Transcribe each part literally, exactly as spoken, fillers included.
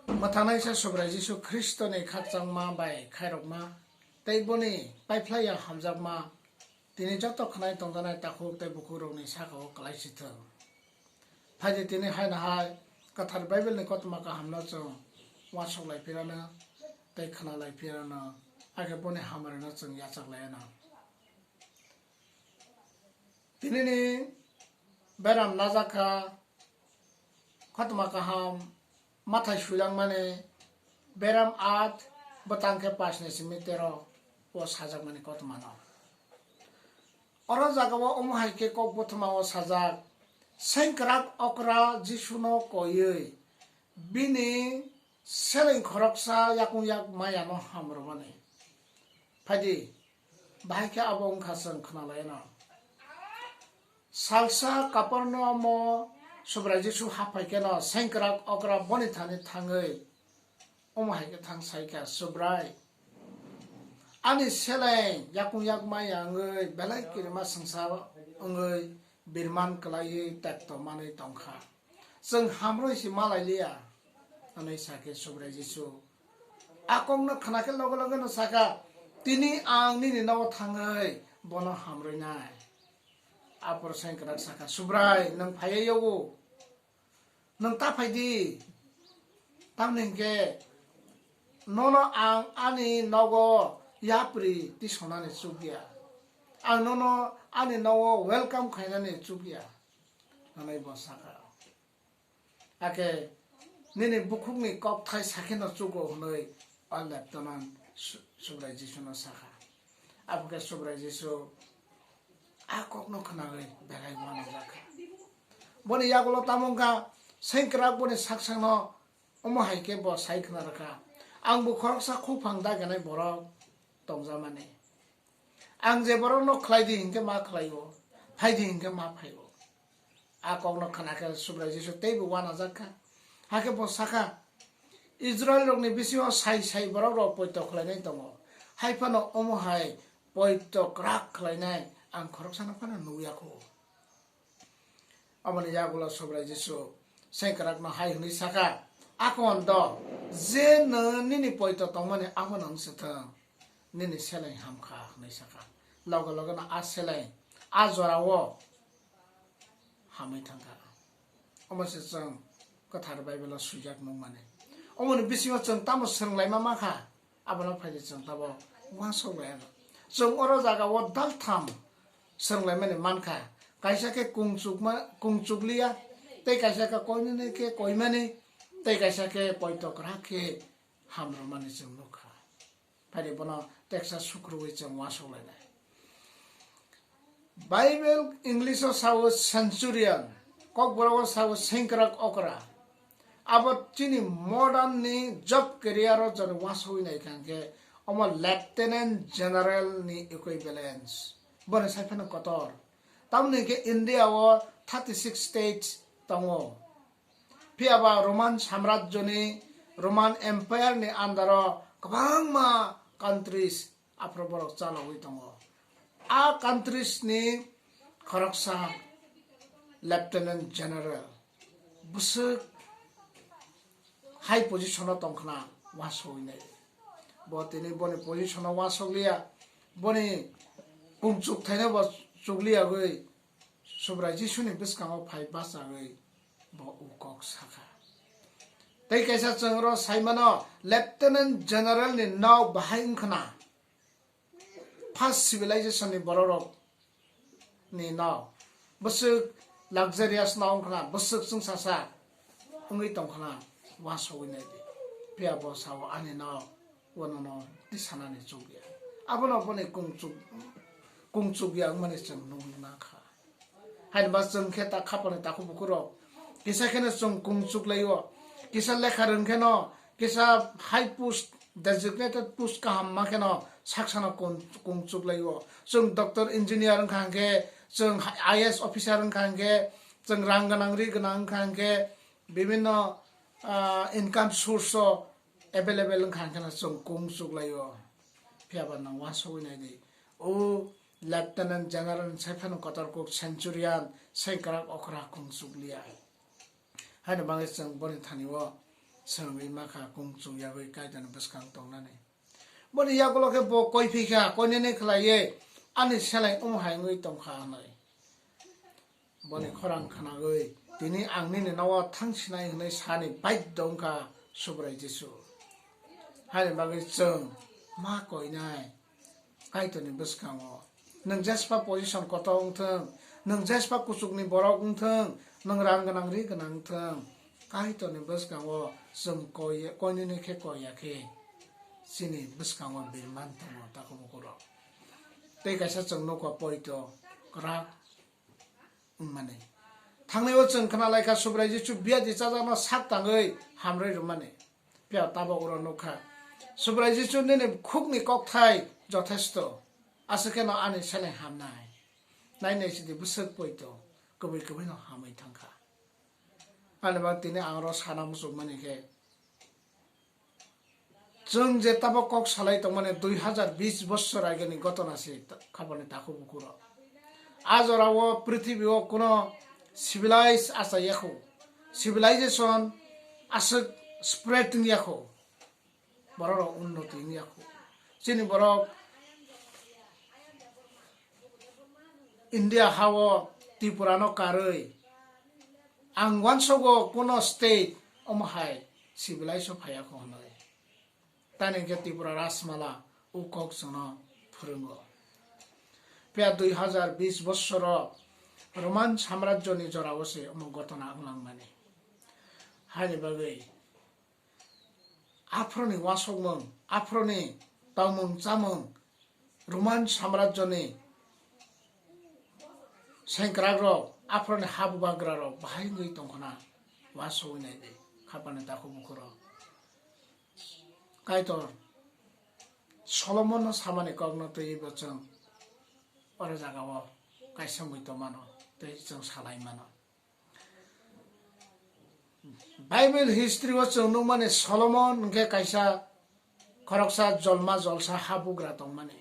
Mwthanaisa Subrai Jisu Khristoni khakchangma bai khairokma tei boni paiphlaiya hamjakma tini joto khwnai tongjanai takhuk tei bukhukrokni saka-o kwlai si thung. Phaidi tini haino hai kwthar Bible-ni kothoma kahamno chwng uansuk lai phirano tei khwna lai phirano, age boni hamrino chwng yachak lai anw. Tinini beram najak kha, kothoma kaham mathai suilangmani beram at bwtang khe pash ni simi tero o sajakmani kothomano. Oro jagao omo hai khe kok bothomao sajak, sengkrak okra Jisuno koiwi bini seleng khoroksa yakung yak mayano hamrwmani. Phaidi, bahai khe abo wngkha chwng khwnalaino. Salsa Kapernaum-o Subrai Jisu haphai kheno sengkrak okra boni thani thangwi omo hai khe thang sai kha, "Subrai, ani seleng yakung yak maya wngwi belai kirima swngsa wngwi birman kwlaiwi tekto manwi tong kha. Chwng hamrwi se malai liya," hwnwi sa khe Subrai Jisu a kokno khna khe loge loge no sa kha, "Tini ang nini nogo thangwi bono hamrwi nai." Aphuru sengkrak sa kha, "Subrai, nwng phaiya yago? Nwng ta phai di. Tamni hinkhe nono ang ani nogo yapri tisonani chukya. Ang nono ani nogo welcome khainani chukya," hwnwi bo sa kha. Hakhe nini bukhukni kokthai sakheno chugo hwnwi o lieutenant Su-, Subrai Jisuno sa kha. Aphuru khe Subrai Jisu a kokno khnawi belai uanajak kha. Boni yagulo tamo wngkha, sengkrak boni saksakno omo hai khe bo sai khna rwkha, "Ang bo khoroksa khuphang dagenai borok tongjamani. Ang je borokno khlai di hinkhe ma khlai-o, phai di hinkhe ma phai-o." A kokno khna khe Subrai Jisu teibo uanajak kha. Hakhe bo sa kha, "Israilrokni bisingo sai sai borokrok poito khlainai tongo, hai phano omo hai poito kwrak khlainai ang khoroksano phano nukya kho." Aboni yagulo Subrai Jisu sengkrakno hai hwnwi sa kha, "Akon do, je nwng nini poito tongmani abono wng se thung, nini seleng ham kha," hwnwi sa kha. Loge logeno a seleng a jorao hamwi thang kha. Omo se chwng kwthar Bible-o swijak nukmani. Omoni bisingo chwng tamo swrwnglaima ma kha, abono phaidi chwng tabo uansuk lai anw. Chwng oro jagao daltham swrwnglaimani man kha. Kaisa khe kungchukma-, kungchukliya, tei kaisa khe koinani khe koimani, tei kaisa khe poito kwrak khe hamrwmani chwng nuk kha. Phaidi bono teksa sukrubwi chwng uansuk lainai. Bible English-o sao centurion, Kokborok-o sao sengkrak okra. Abo chini modern ni job career-o chwng uansugwi nai kha hwnkhe omo Lieutenant General ni equivalence. Bono sai phano kotor. Tamoni hwnkhe India-o thirty six states tongo. Phiya ba Roman samrajyoni, Roman Empire ni under-o kwbangma countries aphuru borok chalogwi tongo. A countries ni khoroksa Lieutenant General bwswk high position-o tong khna uansugwi nai. Bo tini boni position-o uansuk liya, boni kungchuk thaino bo chuk liyagwi Subrai Jisuni bwskango phai bachagwi bo u kok sakha. Tei kaisa chwng oro sai mano, Lieutenant General ni nok bahai wng khna. First civilization ni borok rok ni nok. Bwswk luxurious nok wng khna, bwswk chwngsacha wngwi tong khna, uansugwi nai di. Phiya bo sao ani nok. Bono no twi sanani chukya. Abono boni kungchuk, kungchukya wngmani chwng nukna kha. Hainba chwng khe ta khapani takhuk bukurok kisa kheno chwng kungchuk laio. Kisa lekha rwng kheno, kisa high post, designated post kaham ma kheno saksano kung-, kungchuk laio. Chwng doctor, engineer wngkha hwnkhe, chwng I A S officer wngkha hwnkhe, chwng rang gwnang ri gwnang wngkha hwnkhe, bibinno, ah, income source o available wngkha hwnkhe no chwng kung chuk laio. Phiya ba nwng uansugwi nai di. O Lieutenant General ni sai phano kotor kuk centurion, sengkrak okra kung chuk liya. Haino bagwi chwng boni thani o Chwng wngwi ma kha kung chuk yagwi Kaitorni bwskang tongnani. Boni yagulo khe bo koi phi kha, koinene khlaiwi ani seleng omo hai wngwi tong kha hwnwi. Boni khorang khnagwi tini ang nini nogo thang sinai hwnwi sani baidho wng kha Subrai Jisu. Haini bagwi chwng ma koinai Kaitorni bwskango. Nwng jespa position kotor wng thung, nwng jespa kuchukni borok wng thung, nwng rang gwnang ri gwnang wng thung, Kaitorni bwskango chwng koi-, koinene khe koi ya khe chini bwskango birman tongo takhuk bukhuk rok. Tei kaisa chwng nukha poito kwrak wngmani. Thangnai o chwng khna lai kha Subrai Jisu biyadi chajakno sak tangwi hamrwi rwmani. Phiya tabok oro nukha Subrai Jisu nini khukni kokthai jothesto. Aswk kheno ani seleng hamnai. Nai nai sidi bwswk poito kwbwi kwbwino hamwi thang kha. Ani ba tini ang oro sana muchungmani khe chwng je tabok kok salai tongmani dui hazar bis bossor ageni gotona se ta-, khapani takhuk bukhuk rok. A jorao prithibi o kuno civilized achai yakho, civilization aswk spread wng yakho, borok rok unnoti wng yakho. Chini borok India ha o Tripura no karwi ang uansogo kuno state omo hai civilized o phai yakho hwnwi. Tani hwnkhe Tripura Rajmala o kok chwngno phwrwngo. Phiya dui hazar bis bossoro Roman samrajyoni jorao se omo gotona wng langmani. Haini bagwi aphuruni uasukmung, aphuruni tongmung chamung, Roman samrajyoni sengkrakrok, aphuruni ha bubagrarok bahai wngwi tongkhna uasugwi naidi khapani takhuk bukhurok. Kaitor Solomonno samani kokno twiwi bo chwng oro jagao kaisa muitu mano tei chwng salai mano. Bible history o chwng nukmani Solomon hwnkhe kaisa khoroksa jolma jolsa habugra tongmani.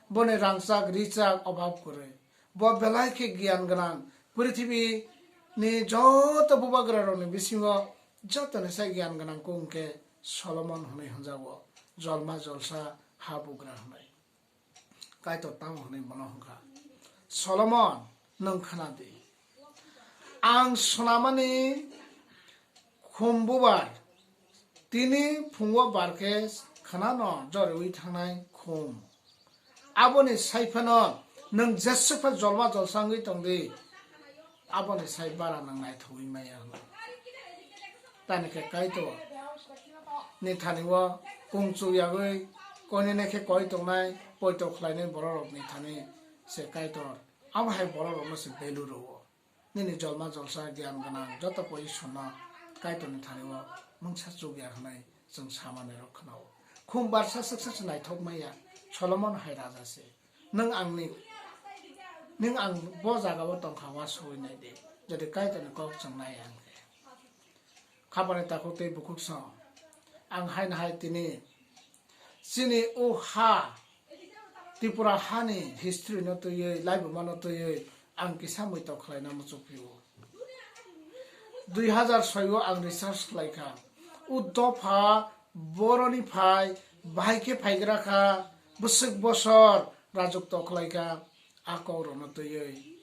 Boni rangchak richak obhab kwrwi. Bo belai khe giyan gwnang. Prithibi ni joto bubagra rokni bisingo jotoni sai giyan gwnang kung khe Solomon hwnwi hwnjago. Jolma jolsa habugra hwnwi. Kaitor tamo hwnwi bono hwnkha, "Solomon, nwng khna di. Ang swnamani khum bubar, tini phungo bar khe khwnano joriwi thangnai khum. Aboni sai phano nwng jeswk pha jolma jolsa wngwi tong di, aboni sai bara nwng naithogwi maya," hwnwi. Tani khe Kaitor ni thani o kung chuk yagwi koinene khe koi tongnai, poito khlainai borok rok ni thani se Kaitor abo hai borok rok no se value rwo. Nini jolma jolsa giyan gwnang joto position no Kaitor ni thani o mungsa chuk ya hwnwi chwng samani rok khna o. Khum barsa swksa se naithok maya Solomon hai raja se. Nwng angni, nwng ang bo jagao tongkha, uansugwi nai di, jodi Kaitorni kok chwng nai ang khe. Khapani takhuk tei bukhuk song, ang haino hai tini chini o ha, Tripura hani history no twiwi, laibuma no twiwi ang kisa muitok khlaina muchuk phio. Dui hazar soi o ang research khlai kha. O dopha boroni phai bahai khe phaigra kha, bwswk bosor rajwk tokhlai kha, a kok rokno twiwi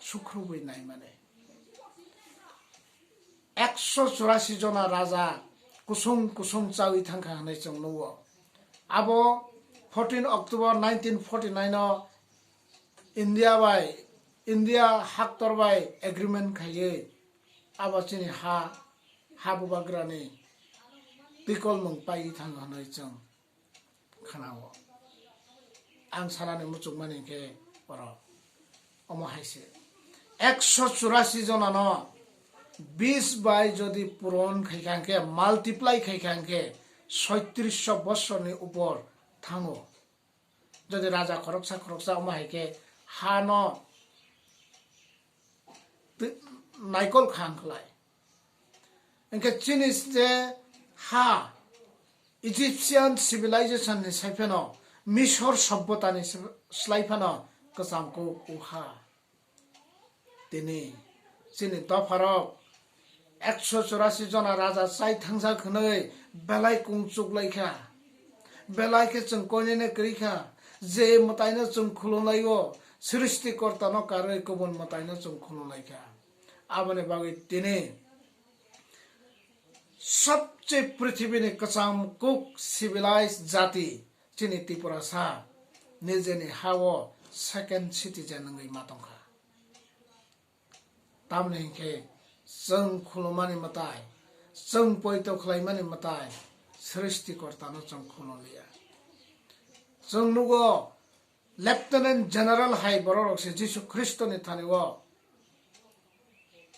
sukhrubwi naimani. Ekso churasi jona raja kusung kusung chawi thang kha hwnwi chwng nugo. Abo fourteen October nineteen forty nine o India bai, India haktor bai agreement khaiwi abo chini ha, ha bubagrani twikolmung paiwi thango hwnwi chwng khna-o. Ang sanani muchukmani khe oro omo hai se, ekso churasi jonano bis bai jodi puron khai kha hwnkhe, multiply khai kha hwnkhe, soitrisho bosorni upor thango. Jodi raja khoroksa khoroksa omo hai khe hano twi-, naikol kha hwnkhlai. Hwnkhe chini je ha Egyptian civilization ni sai phano, Misor sobbota ni slai phano kwcham kuk o ha. Tini chini dopharok Ekso chorasi jona raja chai thangjak hwnwi belai kung chuklaikha. Belai khe chwng koinene kwrwikha, je mwtaino chwng khulumlaio, Srishtikortano karwi kubun mwtaino chwng khulumlaikha. Aboni bagwi tini sobche prithibini kwcham kuk civilized jati chini Tiprasa nijeni hao second citizen wngwi ma tongkha. Tamni hinkhe chwng khulumani mwtai, chwng poito khlaimani mwtai, Srishtikortano chwng khulumliya. Chwng nugo Lieutenant General hai bororok se Jisu Khristoni thani o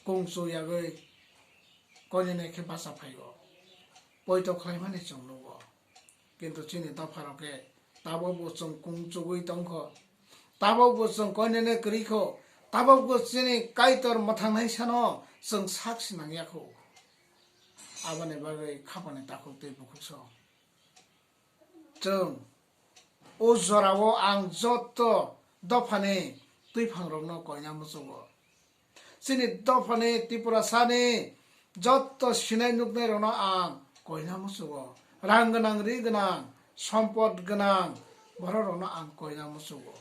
kung chu yagwi koinene khe bacha phaio, poito khlaimani chwng nugo. Kintu chini dopharok khe tabukbo chwng kung chugwi tongkho, tabukbo chwng koinene kwrwikho, tabukbo chini Kaitor mwthangnai sano chwng sak sinang yakho. Aboni bagwi khapani takhuk tei bukhuk song. Chwng o jorao ang joto dophani twiphangrokno koina muchungo. Chini dophani Tiprasani joto sinai nuknairokno ang koina muchungo. Rang gwnang, ri gwnang, sompot gwnang bororokno ang koina muchungo.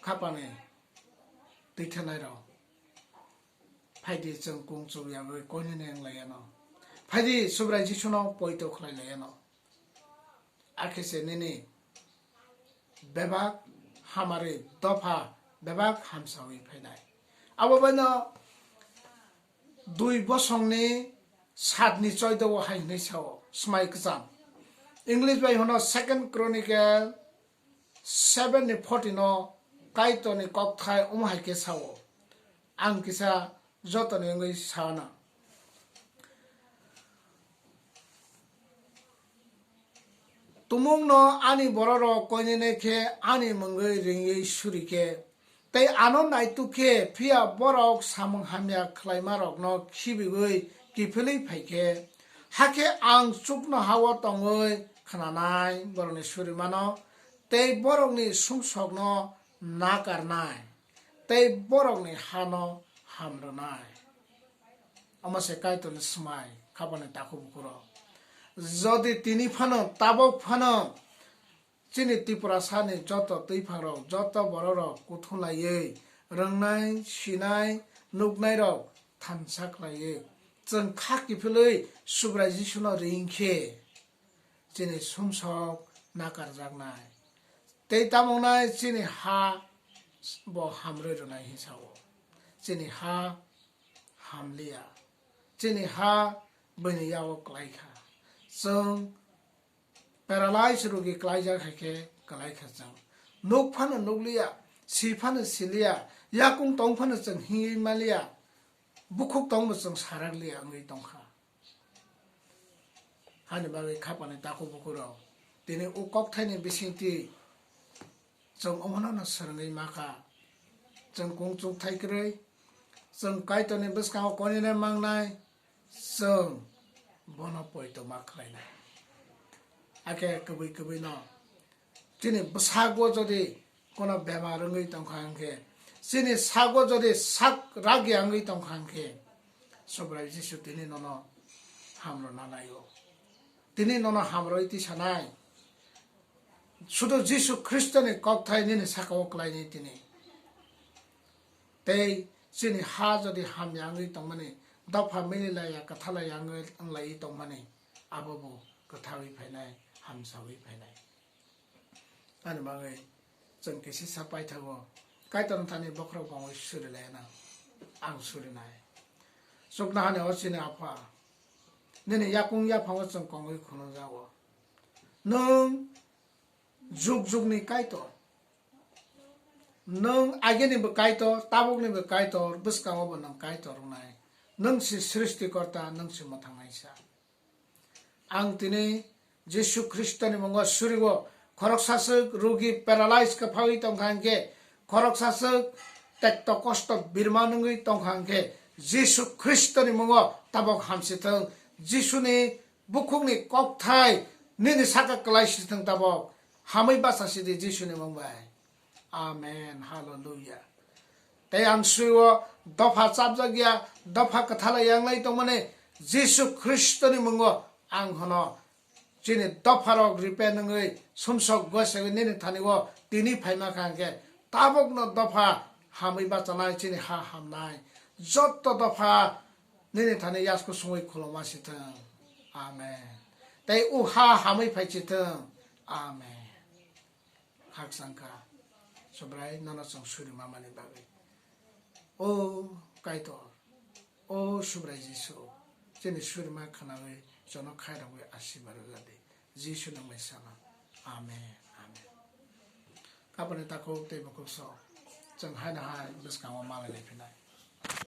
Khapani twithanairok. Phaidi chwng kung chuk yagwi koinene wng lai anw. Phaidi Subrai Jisuno poito khlai lai anw. Akhe se nini bebak hamari dopha bebak hamsawi phainai. Abo baino dui bosongni satni choido o hai hwnwi sao, Smai Kwcham. English bai hwno Second Chronicle seven ni fourteen o Kaitorni kokthai omo hai khe sao, ang kisa jotoni wngwi sana. Tumungno ani bororok koinene khe ani mungwi ringwi suri khe, tei ano naituk khe, phiya borok samung hamya khlaimarokno khibiwi kiphilwi phai khe, hakhe ang chuknoha-o tongwi khnanai borokni surimano, tei borokni sumsokno nakarnai, tei borokni hano ham rwnai. Omo se Kaitorni swmai khapani takhuk bukhurok. Jodi tini phano, tabok phano chini Tiprasani joto twiphangrok, joto bororok kuthum laiwi, rwngnai, sinai, nuknairok thansa khlaiwi, chwng kha kiphilwi Subrai Jisuno ring khe, chini sumsok nakarjaknai. Tei tamungnai chini ha bo hamrwi rwnai hinwi sao. Chini ha hamliya. Chini ha bini yago kwlaikha. Chwng paralyze rugi kwlaijak hai khe kwlaikha chwng. Nuk phano nukliya, si phano siliya, yakung tong phano chwng himwi maliya, bukhuk tongbo chwng sarakliya wngwi tongkha. Hani bagwi khapani takhuk bukhurok tini o kokthaini bisingtwi chwng omono no swrwngwi makha. Chwng kung chukthai kwrwi, chwng Kaitorni bwskango koinene mangnai, chwng bono poito ma khlainai. Hakhe kwbwi kwbwino chini bwsakgo jodi kono bemar wngwi tongkha hwnkhe, chini sago jodi sak ragya wngwi tongkha hwnkhe, Subrai Jisu tini nono hamrwna naio. Tini nono hamrwi tisanai. Sudu Jisu Khristoni kokthai nini sakao kwlaini tini. Tei chini ha jodi hamya wngwi tongmani, dopha mililaiya, kwthalaiya wngwi, wnglaui tongmani, abo bo kwthaui phainai, hamsaui phainai. Ani bagwi chwng kisisa paithago, Kaitorni thani bokhorok bongwi surilaina, ang surinai. Chuknohani o chini Apha, nini yakung yaphango chwng kongwi khunukjago. Nwng jug jugni Kaitor. Nwng agini bo Kaitor, tabukni bo Kaitor, bwskango bo nwng Kaitor wngnai. Nwng si Srishtikorta, nwng si mwthangnaisa. Ang tini Jisu Khristoni mungo surigo, khoroksa swk rugi paralyze kwphaui tongkha hwnkhe, khoroksa swk tekto kosto birma nungwi tongkha hwnkhe, Jisu Khristoni mungo tabok hamsi thung. Jisuni bukhukni kokthai nini saka kwlai si thung tabok. Hamwi bacha sidi Jisuni mung bai. Amen. Hallelujah. Tei ang sui o dopha chapjak ya, dopha kwthala yanglai tongmani Jisu Khristoni mungo ang hono chini dopharok repent wngwi sumsok gosegwi nini thani o tini phaima kha hwnkhe tabukno dopha hamwi bachanai chini ha hamnai. Jotto dopha nini thani yasku sungwi khuluma sithwng. Amen. Tei o ha hamwi phai chithwng. Amen. Khakchangkha Subrai nono chwng surima mani bagwi. O Kaitor, o Subrai Jisu, chini surima khwnawi jono khairogwi asirwad rwjadi. Jisu nangmai sana. Amen. Amen. Kapani takhuk tei bukhuk sok. Chwng haino hai bwskango malai lai phinai.